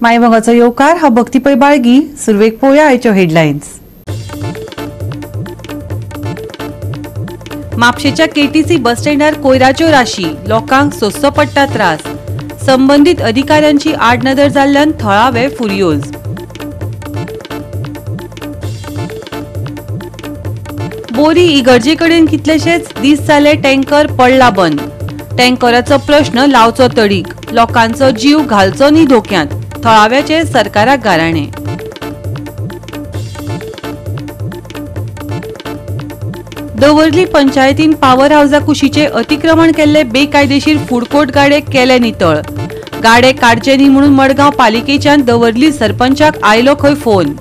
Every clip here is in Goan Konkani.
मायमोगाचो येवकार. हांव भक्ती पै बाळगी. सुरवेक पळोवया आयच्यो हेडलायन्स. म्हापशेच्या केटीसी बस स्टँडार कोयराच्यो राशी, लोकांक सोंसचो पडटा त्रास. संबंदीत अधिकाऱ्यांची आडनदर जाल्ल्यान थळावे फुर्योज. बोरी इगर्जे कडेन कितलेशेच दीस जाले टँकर पडला बंद. टँकराचो प्रश्न लावचो तडीक, लोकांचो जीव घालचो न्ही धोक्यांत, थळाव्याचे सरकाराक गाराणे. दवर्ली पंचायतीन पावर हावजा कुशीचे अतिक्रमण केल्ले बेकायदेशीर फूड कोर्ट गाडे केले नितळ. गाडे काडचे न्ही म्हणून मडगांव पालिकेच्यान दवर्ली सरपंचाक आयलो खंय फोन.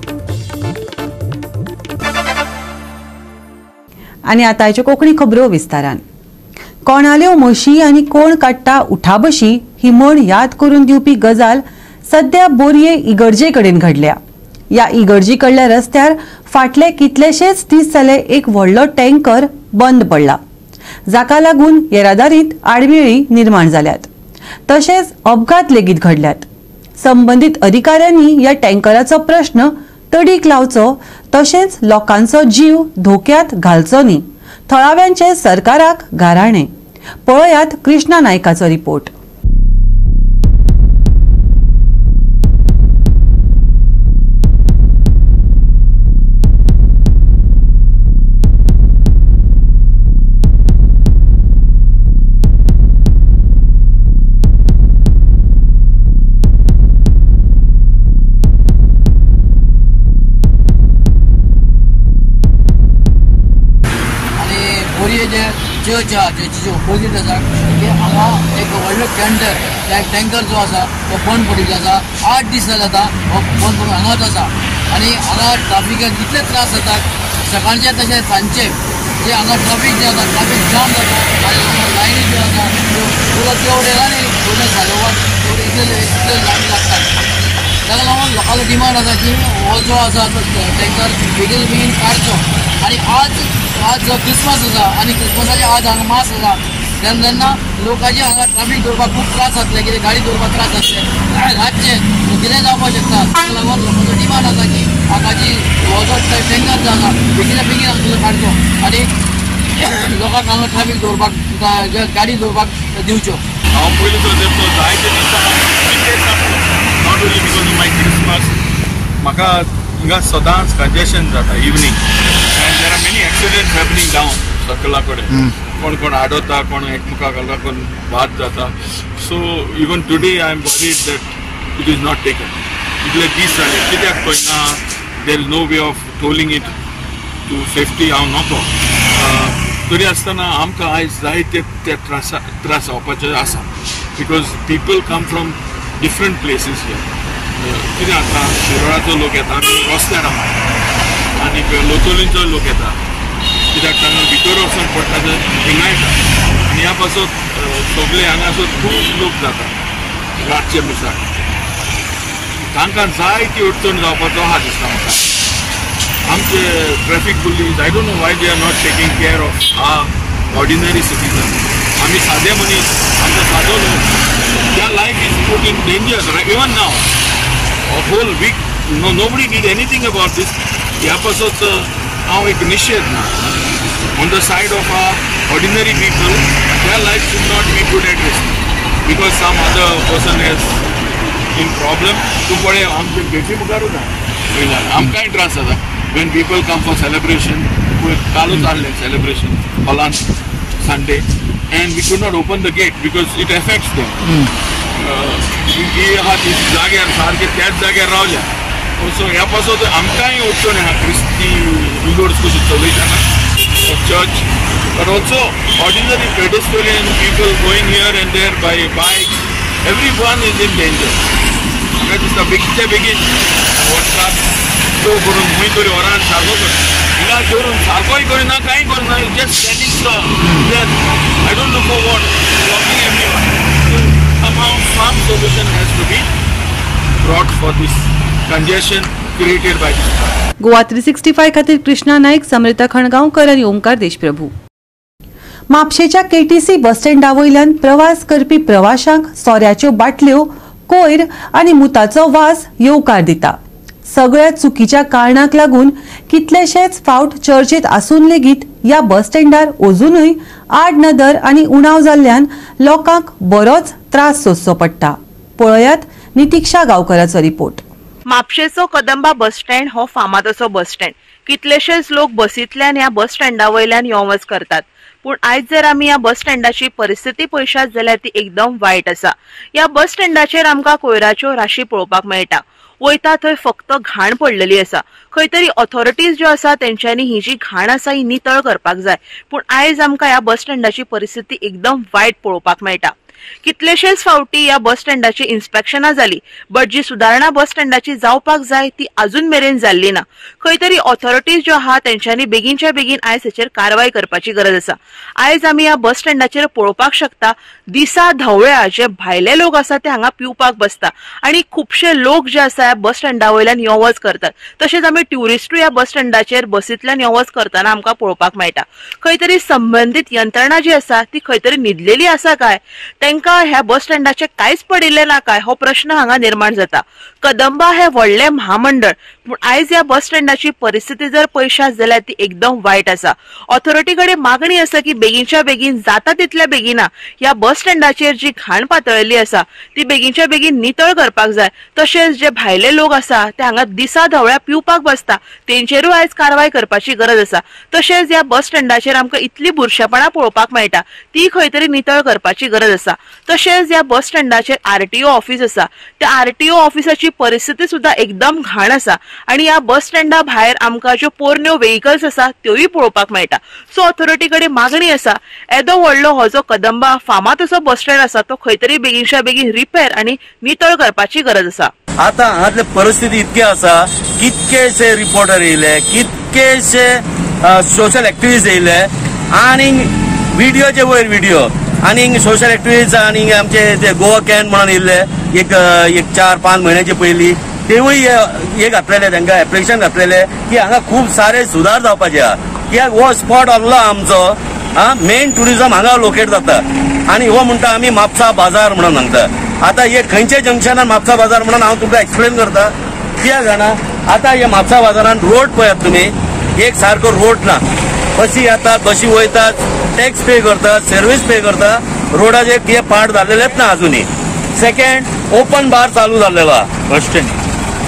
आनी आतांच्यो कोंकणी खबरो विस्तारान. कोणाल्यो म्हशी आनी कोण काडटा उठाबशी ही म्हण याद करून दिवपी गजाल सद्या बोरये इगर्जे कडेन घडल्या. ह्या इगर्जी कडल्या रस्त्यार फाटले कितलेशेच दीस जाले एक व्हडलो टँकर बंद पडला, जाका लागून येरादारींत आडमेळी निर्माण जाल्यात, तशेंच अपघात लेगीत घडल्यात. संबंदीत अधिकाऱ्यांनी ह्या टँकराचो प्रश्न तडीक लावचो, तशेंच लोकांचो जीव धोक्यांत घालचो न्ही, थळाव्यांचे सरकाराक गाराणे. पळयात कृष्णा नायकाचो रिपोर्ट. चर्च आहा, चर्चीचे ओपोजीट आसा की हांगा एक व्हडलो टँकर, टँकर जो आसा तो बंद पडिल्लो आसा. 8 दीस जाले आतां हो बंद पडून हांगाच आसा आनी हांगा ट्राफिकाक इतले त्रास जाता, सकाळचे तशें सांजचे जे हांगा ट्राफीक जें आसा, ट्राफीक जाम जाता आनी लायनी ज्यो आसा त्यो तुका तेवडे न्ही तेवडे साडे तेवडे इतले इतले लायनी लागतात. ताका लागून लोकांचो डिमांड आसा की हो जो आसा तो टँकर बेगीन बेगीन काडचो. आनी आज आज क्रिसमस आसा आनी क्रिसमसाचे आज हांगा मास आसा, तेन्ना तेन्ना लोकांचे हांगा ट्राफीक दवरपाक खूब त्रास जातले, कितें गाडी दवरपाक त्रास जातले, रातचे कितें जावपाक शकता. ताका लागून लोकांचो डिमांड आसा की हांगाची हो जो टँकर जो आसा बेगीन बेगीन हांगा काडचो आनी लोकांक हांगा ट्राफीक दवरपाक, गाडी दवरपाक दिवच्यो. हांव पयलीं तर जायते दिसा not only because of my Christmas, म्हाका हिंगा सदांच कंजेशन जाता evening. And there are many accidents happening down सर्कला कडेन, कोण कोण आडवता, कोण एकमेकाक लागून वाद जाता. So even today I am worried that it is not taken. इतले दीस जाले कित्याक पळयना, there is no way of tolling it to safety. हांव नको तरी आसतना आमकां आयज जायते ते त्रास जावपाचे आसा, because people come from different places here. कितें जाता, शिरोळाचो लोक येता, आमी रस्त्यार आहा, आनी लोतोलींचो लोक येता, कित्याक तांकां भितर वचून पडटा तर हिंगा येता. आनी ह्या पासत सगळे हांगासर खूब लोक जाता रातचे मिसाक, तांकां जायती अडचण जावपाचो आहा दिसता म्हाका. आमचे traffic police, I don't know why they are not taking care of a ordinary citizen. आमी सादे मनीस, आमचो सादो लोक, their life is put in danger even now. A whole week, no, nobody did anything about this. ह्या पासत हांव एक निशेध ना on the side of our ordinary people, their life should not be put at risk because some other person is in problem. तूं पळय आमचे गेटी मुखारूच आहा, आमकांय त्रास जाता when people come for celebration. कालूच आहलें celebration हॉलान Sunday, and we could not open the gate because it affects them. ही आहा ती जाग्यार सारके त्याच जाग्यार रावल्या. सो ह्या पासत आमकांय अडचण आहा, क्रिस्ती इगोर्ज कशी चलयतना church, but also ordinary pedestrian people going here and there by bike, every one is in danger. म्हाका दिसता बेगीनच्या बेगीन हो त्रास तो करून खंय तरी व्हरान सारको कर, हिंगा दवरून सारकोय करिना, कांय करना, just standing there. I don't know for what, blocking everyone. So somehow some solution has to be brought for this congestion created by this. Goa 365 खातीर कृष्णा नाईक, समृता खणगांवकर आनी ओंकार देशप्रभू. म्हापशेच्या केटीसी बस स्टँडा वयल्यान प्रवास करपी प्रवाशांक सोऱ्याच्यो बाटल्यो कोयर आनी मुताचो वास येवकार दिता. सगळ्या चुकीच्या कारणाक लागून कितलेशेच फावट चर्चेत आसून लेगीत ह्या बस स्टँडार अजूनय आड नदर आनी उणाव जाल्ल्यान लोकांक बरोच त्रास सोंसचो पडटा. पळयात नितिक्षा गांवकराचो रिपोर्ट. म्हापशेचो कदंबा बस स्टँड हो फामाद असो बस स्टँड. कितलेशेच लोक बसींतल्यान ह्या बस स्टँडा वयल्यान यो वच करतात. पूण आयज जर आमी ह्या बस स्टँडाची परिस्थिती पळयशात जाल्यार ती एकदम वायट आसा. ह्या बस स्टँडाचेर आमकां कोयराच्यो राशी पळोवपाक मेळटा. वयता थंय फक्त घाण पडलेली आसा. खंय तरी ऑथॉरिटीज ज्यो आसा तेंच्यांनी ही जी घाण आसा ही नितळ करपाक जाय. पूण आयज आमकां ह्या बस स्टँडाची परिस्थिती एकदम वायट पळोवपाक मेळटा. कितलेशेच फावटी ह्या बस स्टँडाची इन्स्पेक्शनां जाली, बट जी सुदारणा बस स्टँडाची जावपाक जाय ती अजून मेरेन जाल्ली ना. खंय तरी ऑथॉरिटीज ज्यो आहा तेंच्यांनी बेगीनच्या बेगीन आयज हेचेर कारवाय करपाची गरज आसा. आयज आमी ह्या बस स्टँडाचेर पळोवपाक शकता दिसा धवळ्या जे भायले लोक आसा ते हांगा पिवपाक बसता आनी खुबशे लोक जे आसा ह्या बस स्टँडा वयल्यान यो वच करतात. तशेंच आमी ट्युरिस्टूय ह्या बस स्टँडाचेर बसींतल्यान यो वच करतना आमकां पळोवपाक मेळटा. खंय तरी संबंदीत यंत्रणा जी आसा ती खंय तरी न्हिदलेली आसा काय, तांकां ह्या बस स्टँडाचें कांयच पडिल्लें ना काय, हो प्रश्न हांगा निर्माण जाता. कदंबा हे व्हडलें म्हामंडळ, पूण आयज ह्या बस स्टँडाची परिस्थिती जर पळयशात जाल्यार ती एकदम वायट आसा. ऑथॉरिटी कडेन मागणी आसा की बेगीनच्या बेगीन जाता तितल्या बेगिना ह्या बस स्टँडाचेर जी घाण पातळिल्ली आसा ती बेगीनच्या बेगीन नितळ करपाक जाय. तशेंच जे भायले लोक आसा ते हांगा दिसा धवळ्या पिवपाक बसता तेंचेरूय आयज कारवाय करपाची गरज आसा. तशेंच ह्या बस स्टँडाचेर आमकां इतली बुरशेपणां पळोवपाक मेळटा ती खंय तरी नितळ करपाची गरज आसा. तशेंच ह्या बस स्टँडाचेर आरटीओ ऑफिस आसा, त्या आरटीओ ऑफिसाची परिस्थिती सुद्धा एकदम घाण आसा आनी ह्या बस स्टँडा भायर आमकां ज्यो पोरण्यो व्हेकल्स आसा त्योय पळोवपाक मेळटा. सो ऑथॉरिटी कडेन मागणी आसा येदो व्हडलो हो जो कदंबा फामाद असो बस स्टँड आसा तो खंय तरी बेगीनच्या बेगीन रिपेर आनी नितळ करपाची गरज आसा. आतां हांगातली परिस्थिती इतकी आसा, कितकेशे रिपोर्टर येयले, कितकेशे सोशल एक्टिविस्ट येयले आनी व्हिडियोचे वयर व्हिडियो आनी सोशल एक्टिविस्ट आनी आमचे ते गोवा can म्हणून येयल्ले एक एक 4-5 म्हयन्याचे पयलीं, तेवूय हे घातलेले, तांकां एप्लिकेशन घातलेले की हांगा खूब सारे सुदार जावपाचे आहा. कित्याक हो स्पॉट आहलो आमचो मेन ट्युरिजम हांगा लोकेट जाता आनी हो म्हणटा आमी म्हापसा बाजार म्हणून सांगता. आतां हे खंयच्या जंक्शनार म्हापसा बाजार म्हणून हांव तुमकां एक्सप्लेन करता. कित्याक जाणा, आतां हे म्हापसा बाजारान रोड पळयात तुमी, एक सारको रोड ना, बसी येतात बसी वयतात, टॅक्स पे करतात, सर्वीस पे करता, रोडाचे कितें पार्ट जाल्लेलेच ना अजुनूय. सेकंड, ओपन बार चालू जाल्लेलो आहा बस स्टँड,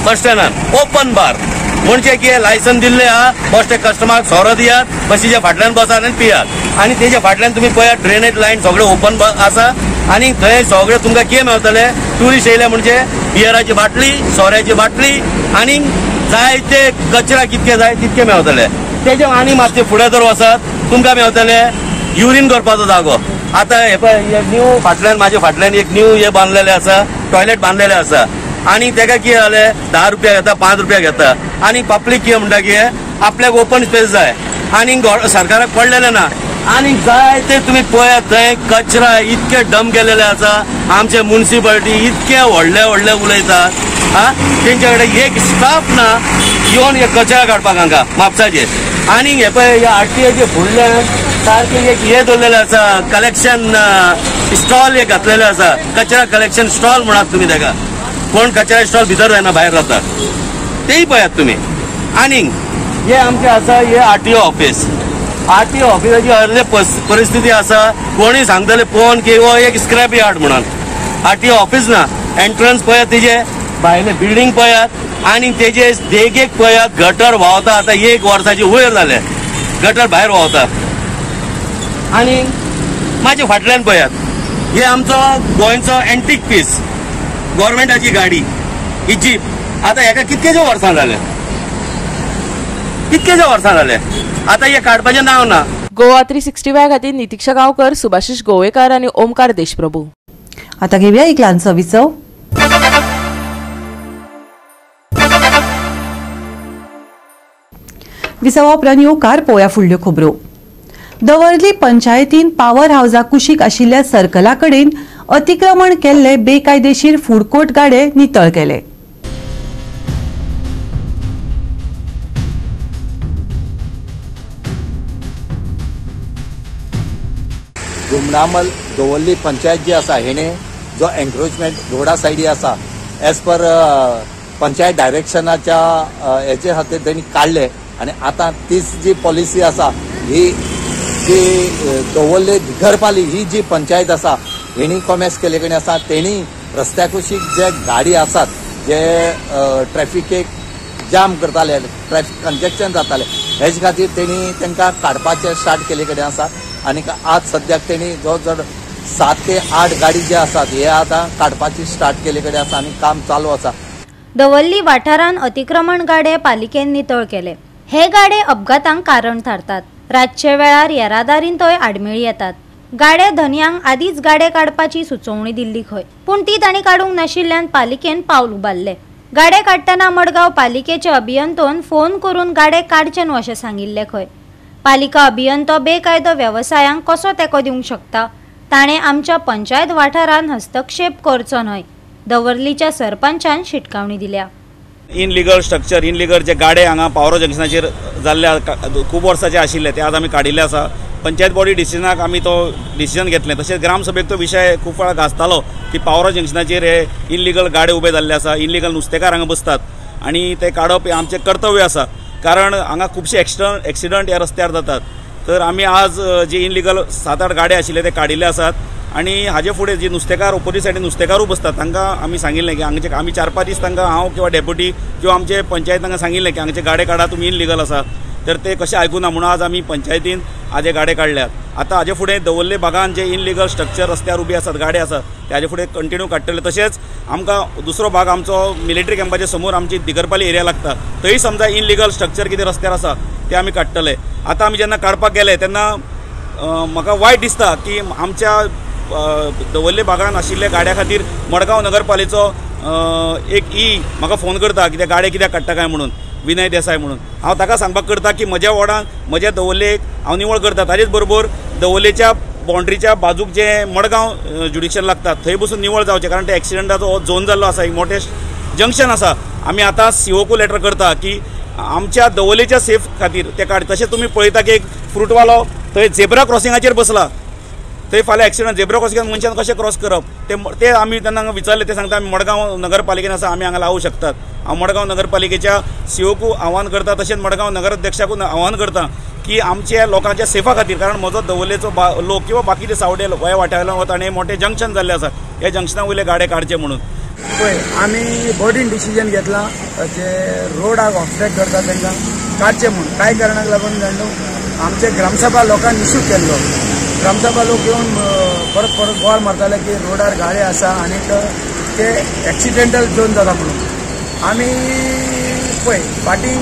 बस स्टँडान ओपन बार म्हणजे कितें लायसन दिल्लें आहा, बस स्टँड कस्टमराक सोरो दियात, बसीच्या फाटल्यान बसात आनी पियात. आनी तेच्या फाटल्यान तुमी पळयात ड्रेनेज लायन सगळें ओपन आसा आनी थंय सगळें तुमकां कितें मेळटलें, ट्युरिस्ट येयले म्हणजे बियराची बाटली, सोऱ्याची बाटली आनी जायते कचरा कितके जाय तितके मेळटले. तेजे आनी मातशें फुडें जर वचत तुमकां मेळटले युरीन करपाचो जागो. आतां हे पळय न्यू फाटल्यान, म्हाजे फाटल्यान एक न्यू हे बांदलेलें आसा, टॉयलेट बांदलेलें आसा आनी तेका कितें जालें, 10 रुपया घेता, 5 रुपया घेता आनी पब्लीक कितें म्हणटा की आपल्याक ओपन स्पेस जाय आनी सरकाराक पडलेलें ना. आनी जाय ते तुमी पळयात थंय कचरा इतके डंप केलेले आसा. आमचे मुन्सिपालिटी इतके व्हडले व्हडले उलयतात, हा तेंच्या कडेन एक स्टाफ ना येवन हे कचरा काडपाक हांगा म्हापसाचेर. आनी हे पळय ह्या आरटीओचे फुडल्यान सारकें एक हे दवरलेलें आसा, कलेक्शन स्टॉल एक घातलेलें आसा, कचरा कलेक्शन स्टॉल म्हणात तुमी तेका, कोण कचरा स्टॉल भितर जायना, भायर जाता, तेय पळयात तुमी. आनी हे आमचें आसा हे आरटीओ ऑफिस, आरटीओ ऑफिसाची अर्दे परिस्थिती आसा, कोणूय सांगतले पळोवन की हो एक स्क्रॅप यार्ड म्हणून. आरटीओ ऑफिस ना, एंट्रन्स पळयात, तेजे भायले बिल्डींग पळयात आनी तेजे देगेक पळयात, गटर व्हांवता, आतां 1 वर्साचे वयर जाले गटर भायर व्हांवता. आनी म्हाजे फाटल्यान पळयात, हे आमचो गोंयचो एन्टीक पीस, गव्हर्मेंटाची गाडी ही जीप. आतां हेका कितकेशे वर्सां जाले, कितकेशे वर्सां जाले, आतां हे काडपाचें नांव ना. गोवा 365 खातीर नितिक्षा गांवकर, सुभाषिश गोवेकार आनी ओमकार देशप्रभू. आतां घेवया एक ल्हानसो विसव. विसवा उपरांत येवकार पळोवया फुडल्यो खबरो. दवर्ली पंचायतीन पावर हावजा कुशीक आशिल्ल्या सर्कला कडेन अतिक्रमण केल्ले बेकायदेशीर फूड कोर्ट गाडे नितळ केले. गुमनामल दवर्ली पंचायत जी आसा हेणे जो एन्क्रोचमेंट रोडा सायडी आसा एज पर पंचायत डायरेक्शनाच्या हेचे खातीर तेणी काडले आनी आतां तीच जी पॉलिसी आसा ही जी दवर्ले दिगरपाली ही जी पंचायत आसा हेणी कॉमेस केले कडेन आसा तेणी रस्त्या कुशीक जे गाडी आसात जे ट्रॅफिकेक जाम करताले, ट्रॅफिक कंजेक्शन जाताले, हेजे खातीर तेणी तांकां काडपाचें स्टार्ट केले कडेन आसा. आनी आज सद्याक तेणी जवळ जवळ 7 ते 8 गाडी जे आसात हे आतां काडपाची स्टार्ट केले कडेन आसा आनी काम चालू आसा. दवर्ली वाठारांत अतिक्रमण गाडे पालिकेन नितळ केले. हे गाडे अपघातांक कारण थारतात. रातचे वेळार येरादारींतय आडमेळी येतात. गाडे धनयांक आदींच गाडे काडपाची सुचोवणी दिल्ली खंय, पूण ती तांणी काडूंक नाशिल्ल्यान पालिकेन पावल उबारले. गाडे काडटना मडगांव पालिकेचे अभियंतोन फोन करून गाडे काडचे न्हू अशें सांगिल्लें खंय. पालिका अभियंतो बेकायदो वेवसायांक कसो तेंको दिवंक शकता? ताणें आमच्या पंचायत वाठारांत हस्तक्षेप करचो न्हय, दवर्लीच्या सरपंचान शिटकावणी दिल्या. इनलिगल स्ट्रक्चर, इनलिगल जे गाडे हांगा पावरो जंक्शनाचेर जाल्ले खूब वर्साचे आशिल्ले ते आज आमी काडिल्ले आसा. पंचायत बॉडी डिसिजनाक आमी तो डिसिजन घेतलें. तशेंच ग्रामसभेक तो विशय खूब वेळा गाजतालो की पावरो जंक्शनाचेर हे इनलिगल गाडे उबे जाल्ले आसा, इनलिगल नुस्तेकार हांगा बसतात आनी ते काडप हें आमचें कर्तव्य आसा, कारण हांगा खुबशे एक्सिडंट ह्या रस्त्यार जातात. तर आमी आज जे इनलिगल 7-8 गाडे आशिल्ले ते काडिल्ले आसात आनी हाजे फुडें जे नुस्तेकार ओपोजीट सायडीन नुस्तेकारूय बसतात तांकां आमी सांगिल्लें की हांगचे आमी 4-5 दीस तांकां हांव किंवा डेप्युटी किंवा आमचे पंचायत तांकां सांगिल्लें की हांगचे गाडे काडा, तुमी इनलिगल आसा, तर ते कशें आयकुना म्हणून आज आमी पंचायतीन आज हे गाडे काडल्यात. आतां हाजे फुडें दवर्ले भागान जे इनलिगल स्ट्रक्चर रस्त्यार उबी आसात, गाडे आसात, ते हाजे फुडें कंटिन्यू काडटले. तशेंच आमकां दुसरो भाग आमचो मिलिटरी कॅम्पाच्या समोर आमची दिगरपाली एरिया लागता, थंय समजा इनलिगल स्ट्रक्चर कितें रस्त्यार आसा ते आमी काडटले. आतां आमी जेन्ना काडपाक गेले तेन्ना म्हाका वायट दिसता की आमच्या दवर्ले भागान आशिल्ल्या गाड्या खातीर मडगांव नगरपालिकेचो एक ई म्हाका फोन करता की ते गाडे कित्याक काडटा काय म्हणून, विनय देसाय म्हणून. हांव ताका सांगपाक करता की म्हज्या वॉर्डान म्हज्या दवर्लेक हांव निवळ करता, ताजेच बरोबर दवर्लेच्या बाउंड्रीच्या बाजूक जे मडगांव ज्युडिशन लागता थंय बसून निवळ जावचें, कारण ते एक्सिडंटाचो हो झोन जाल्लो आसा, एक मोठें जंक्शन आसा. आमी आतां सीओकू लेटर करता की आमच्या दवर्लेच्या सेफ खातीर ते काड. तशें तुमी पळयता की एक फ्रुटवालो थंय झेब्रा क्रॉसिंगाचेर बसला, थंय फाल्यां एक्सिडंट, झेब्रा क्रॉसिंगान मनशान कशें क्रॉस करप ते आमी तेन्ना विचारलें, ते सांगता आमी मडगांव नगरपालिकेन आसा, आमी हांगा लावूं शकतात. हांव मडगांव नगरपालिकेच्या सीओकू आव्हान करता, तशेंच मडगांव नगराध्यक्षाकूय आव्हान करता की आमच्या लोकांच्या सेफा खातीर, कारण म्हजो दवर्लेचो लोक किंवा बाकीचे सावडे ह्या वाठारांतल्यान वता आनी मोठें जंक्शन जाल्लें आसा, ह्या जंक्शना वयले गाडे काडचे म्हणून. पळय आमी बॉडीन डिसिजन घेतलां जे रोडाक ऑब्स्ट्रक्ट करता तांकां काडचें म्हूण. कांय कारणाक लागून जाण न्हू आमचे ग्रामसभा लोकांक इशू केल्लो. ग्रामसभा लोक येवन परत परत बोवाळ मारताले की रोडार गाडी आसा आनी ते एक्सिडेंटल झोन जाता म्हणून. आमी पळय फाटीं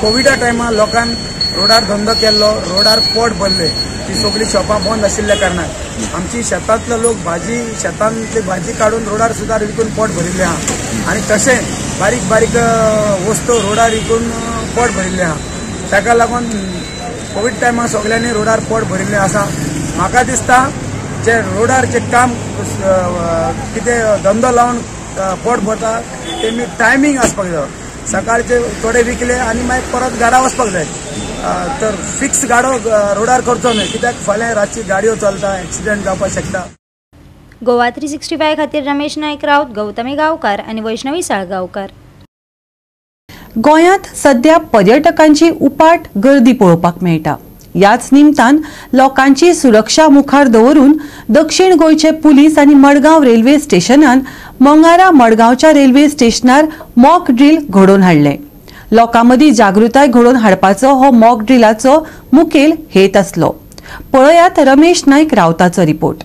कोविडा टायमार लोकांक रोडार धंदो केल्लो, रोडार पोट भरले, ती सगळीं शॉपां बंद आशिल्ल्या कारणान आमची शेतांतलो लोक भाजी शेतांतली भाजी काडून रोडार सुद्दां विकून पोट भरिल्लें आहा आनी तशें बारीक बारीक वस्तू रोडार विकून पोट भरिल्लें आहा. ताका लागून कोवीड टायमार सगळ्यांनी रोडार पोट भरिल्लें आसा. म्हाका दिसता जे रोडार जे काम कितें धंदो लावन पोट भरता तेमी टायमींग आसपाक जाय. सकाळचे थोडे विकले आनी मागीर परत घरा वचपाक जाय. तर फिक्स गाडो रोडार करचो न्हय, कित्याक फाल्यां रातची गाडयो चलता, एक्सिडंट जावपाक शकता. गोवा 365 खातीर रमेश नायक राऊत, गौतमी गांवकार आनी वैष्णवी साळगांवकार. गोंयांत सध्या पर्यटकांची उपाट गर्दी पळोवपाक मेळटा. ह्याच निमतान लोकांची सुरक्षा मुखार दवरून दक्षिण गोंयचे पुलीस आनी मडगांव रेल्वे स्टेशनान मंगारा मडगांवच्या रेल्वे स्टेशनार मॉक ड्रील घडोवन हाडलें. लोकां मदीं जागृताय घडोवन हाडपाचो हो मॉक ड्रिलाचो मुखेल हेत आसलो. पळयात रमेश नायक रावताचो रिपोर्ट.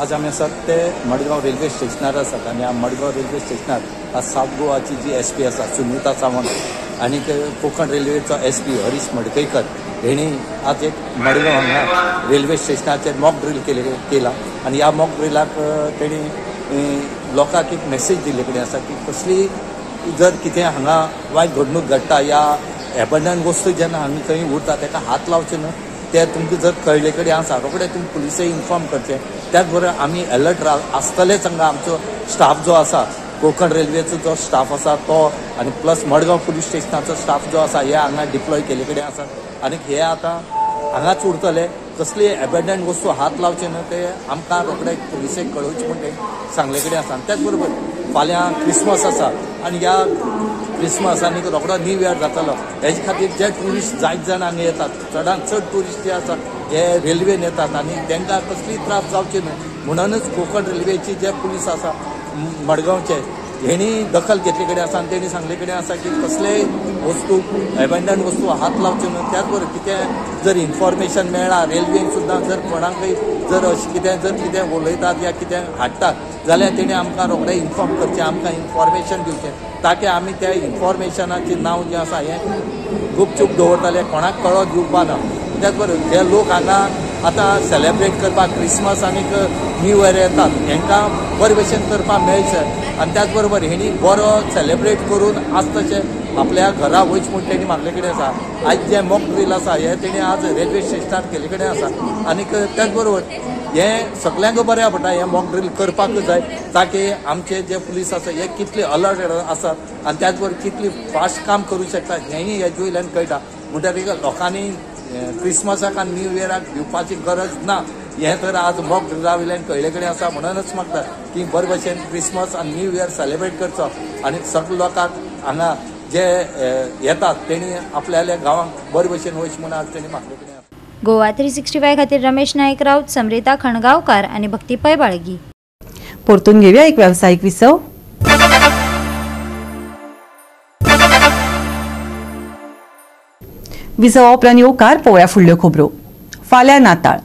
आज आमी आसात ते मडगांव रेल्वे स्टेशनार आसात आनी ह्या मडगांव रेल्वे स्टेशनार आज सावथ गोवाची जी एस पी आसा सुनीता सावंत आनी कोंकण रेल्वेचो एस पी हरीश मडकयकर हेणी आज एक मडगांव हांगा रेल्वे स्टेशनाचेर मॉक ड्रील केला आनी ह्या मॉक ड्रिलाक तेणी लोकांक एक मेसेज दिल्ले कडेन आसा की कसली जर कितें हांगा वायट घडणूक घडटा या एबंडन वस्तू जेन्ना हांगा खंय उरता ताका हात लावचे न्हू, ते तुमकां जर कळ्ळे कडेन आसा रोखडे तुमी पुलिसेक इन्फॉर्म करचें. त्याच बरोबर आमी अलर्ट आसतलेच. हांगा आमचो स्टाफ जो आसा, कोंकण रेल्वेचो जो स्टाफ आसा तो आनी प्लस मडगांव पुलीस स्टेशनाचो स्टाफ जो आसा हे हांगा डिप्लॉय केल्ले कडेन आसा आनी हे आतां हांगाच उरतले. कसली एबंडन वस्तू हात लावचे न्हू ते आमकां रोखडे पुलिसेक कळोवचें म्हूण ते सांगले कडेन आसा. आनी त्याच बरोबर फाल्यां क्रिसमस आसा आनी ह्या क्रिसमस आनी रोखडो न्यू इयर जातलो, हेजे खातीर जे ट्युरिस्ट जायत जाण हांगा येतात, चडान चड ट्युरिस्ट जे आसा हे रेल्वेन येतात आनी तांकां कसलीय त्रास जावचे न्हय म्हणूनच कोंकण रेल्वेची जे पुलीस आसा मडगांवचे हेणी दखल घेतले कडेन आसा आनी तेणी सांगले कडेन आसा की कसलेय वस्तू एबंडन वस्तू हात लावचे न्हय. त्याच बरोबर कितें जर इन्फॉर्मेशन मेळ्ळा रेल्वेन सुद्दां जर कोणाकय जर अशें कितें जर कितें उलयतात या कितें हाडटात जाल्यार तेणी आमकां रोखडें इन्फॉर्म करचें, आमकां इन्फॉर्मेशन दिवचें ताकी आमी त्या इन्फॉर्मेशनाचें नांव जें आसा हें गुपचूप दवरतले, कोणाक कळो दिवपा ना. त्याच बरोबर जे लोक हांगा आतां सेलेब्रेट करपाक क्रिसमस आनीक न्यू इयर येतात हेंकां बरे भशेन करपाक मेळचें आनी त्याच बरोबर हेणी बरो सेलेब्रेट करून आज तशें आपल्या घरा वयचें म्हूण तेणी मागले कडेन आसा. आयज जें मॉक ड्रील आसा हें तेणी आज रेल्वे स्टेशनार केल्ले कडेन आसा आनीक त्याच बरोबर हें सगल्यांक बरें पडटा, हें मॉक ड्रील करपाकूच जाय ताकी आमचे जे पुलीस आसा हे कितले अलर्ट आसात आनी त्याच बरोबर कितली फास्ट काम करूं शकता हेंय हेजे वयल्यान कळटा. म्हणटकीर लोकांनी क्रिसमसाक आनी न्यू इयराक भिवपाची गरज ना हें तर आज मॉक ड्रिला वयल्यान कळ्ळे कडेन आसा. म्हणूनच मागता की बरे भशेन क्रिसमस आनी न्यू इयर सेलेब्रेट करचो आनी सगळे लोकांक हांगा जे येतात तेणी आपल्या गांवांक बरे भशेन वयचें म्हूण आज तेणी मागले कडेन आसा. गोवा 365 खातीर रमेश नायक राऊत, समृता खणगांवकार आनी भक्ती पै बाळगी. परतून घेऊया एक व्यावसायिक विसव. विसवा उपरांत येवकार पोवया फुडल्यो खबरो. फाल्यां नाताळ,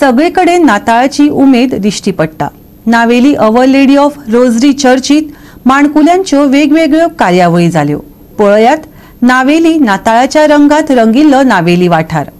सगळे कडेन नाताळाची उमेद दिश्टी पडटा. Navelim our lady of rosary चर्चीत माणकुल्यांच्यो वेगवेगळ्यो कार्यावळी जाल्यो. पळयात नावेली नाताळाच्या रंगात रंगिल्लो नावेली वाठार.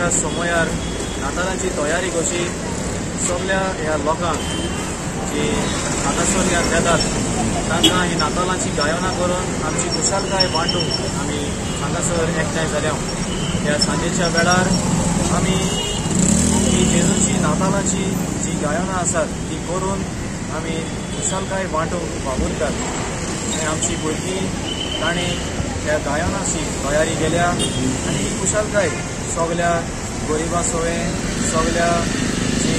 समयार नातालांची तयारी कशी सगळ्या ह्या लोकांक जी हांगासर येतात तांकां ही नातालांची गायनां करून आमची खुशालकाय वांटूंक आमी हांगासर एकठांय जाल्या. ह्या सांजेच्या वेळार आमी ही जेजूची नातालांची जी गायनां आसात ती करून आमी खुशालकाय वांटूंक वावुरतात आनी आमची भुरगीं तांणी ह्या गायनाची तयारी केल्या आनी ही खुशालकाय सगळ्या गरिबां सवें सगळ्या जी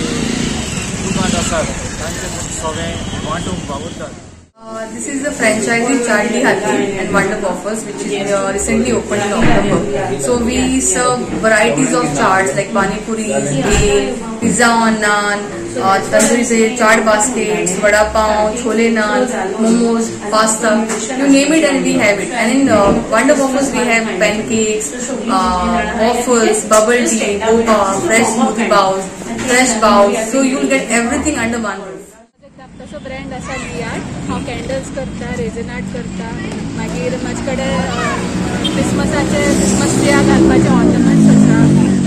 दुकान आसात तांचे सगळें वांटूंक वावुरतात. This is the franchisee Charlie Hati and Wonder Waffles, which is recently opened in October. So we serve varieties of chaats like pani puri, bhel, pizza on naan, Tandoori chaat baskets, vada pav, chole naan, momos, pasta, you name it and we have it. And in Wonder Waffles we have pancakes, waffles, bubble tea, boba, fresh smoothie bowls, fresh bowls. So you will get everything under one roof. तसो ब्रँड आसा ली आर्ट. हांव कॅन्डल्स करता, रेजन आर्ट करता, मागीर म्हाजे कडेन क्रिसमसाचे क्रिसमस ट्रियाक घालपाचे ऑर्नमेंट्स आसा,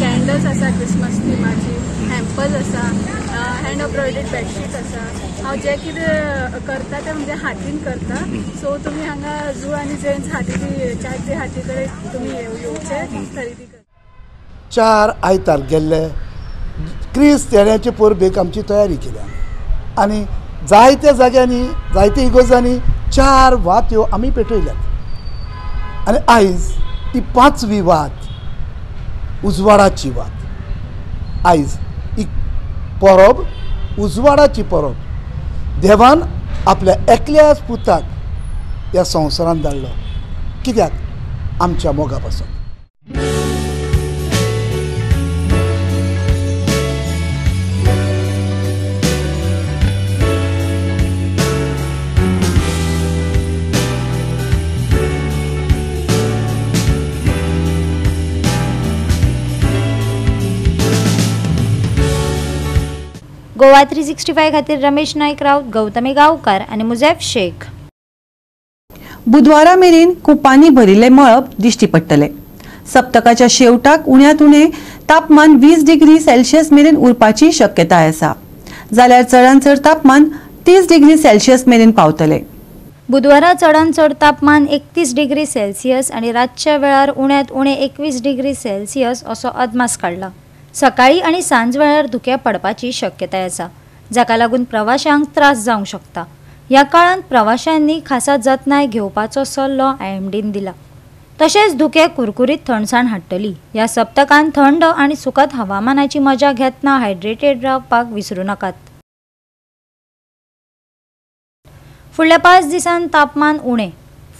कॅन्डल्स आसा क्रिसमस थिमाची, हॅम्पर्स आसा, हँड एम्ब्रॉयडर्ड बेडशीट आसा. हांव जें कितें करता तें म्हणजे हातीन करता. सो तुमी हांगा जू आनी जेंट्स हाती चार हाती कडेन तुमी येवचे खरेदी करता. 4 आयतार गेल्ले क्रिस्त येण्याचे परबेक आमची तयारी केल्या आनी जायत्या जाग्यांनी जायत्या इगोजांनी 4 वात्यो आमी पेटयल्यात आनी आयज ती 5वी वात उजवाडाची वात. आयज ही परब उजवाडाची परब. देवान आपल्या एकल्याच पुताक ह्या संवसारांत धाडलो कित्याक? आमच्या मोगा पासून. गोवा 365 खातीर रमेश नायक राऊत, गौतमी गांवकार आनी मुजैफ शेख. बुधवारा मेरेन कुपांनी भरिल्ले मळब दिश्टी पडटले. सप्तकाच्या शेवटाक उण्यांत उणें तापमान 20 डिग्री सेल्सियस मेरेन उरपाची शक्यताय आसा, जाल्यार चडांत चड तापमान 30 डिग्री सेल्सियस मेरेन पावतले. बुधवारा चडांत चड तापमान 31 डिग्री सेल्सियस आनी रातच्या वेळार उण्यांत उणें 21 डिग्री सेल्सियस असो अदमास काडला. सकाळी आनी सांज वेळार धुकें पडपाची शक्यताय आसा, जाका लागून प्रवाशांक त्रास जावंक शकता. ह्या काळांत प्रवाशांनी खासा जतनाय घेवपाचो सल्लो IMDन दिला. तशेंच धुकें कुरकुरीत थंडसाण हाडटली. ह्या सप्तकांत थंड आनी सुकत हवामानाची मजा घेतना हायड्रेटेड रावपाक विसरूं नाकात. फुडल्या 5 दिसांत तापमान उणें.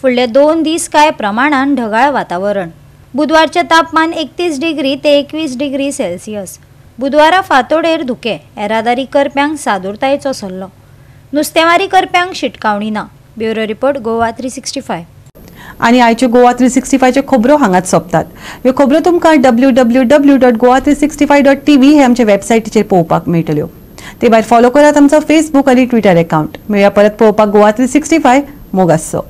फुडले 2 दीस कांय प्रमाणान ढगाळ वातावरण. बुधवारचें तापमान 31 डिग्री ते 21 डिग्री सेल्सियस. बुधवारा फांतोडेर धुकें. येरादारी करप्यांक सादुरतायेचो सल्लो. नुस्तेमारी करप्यांक शिटकावणी ना. Bureau report, Goa 365. आनी आयच्यो गोवा 365च्यो खबरो हांगाच सोंपतात. ह्यो खबरो तुमकां www.goa365.tv हे आमचे वेबसायटीचेर पळोवपाक मेळटल्यो. ते भायर फॉलो करात आमचो फेसबूक आनी ट्विटर अकाउंट. मेळया परत पळोवपाक गोवा 365. मोग आसचो.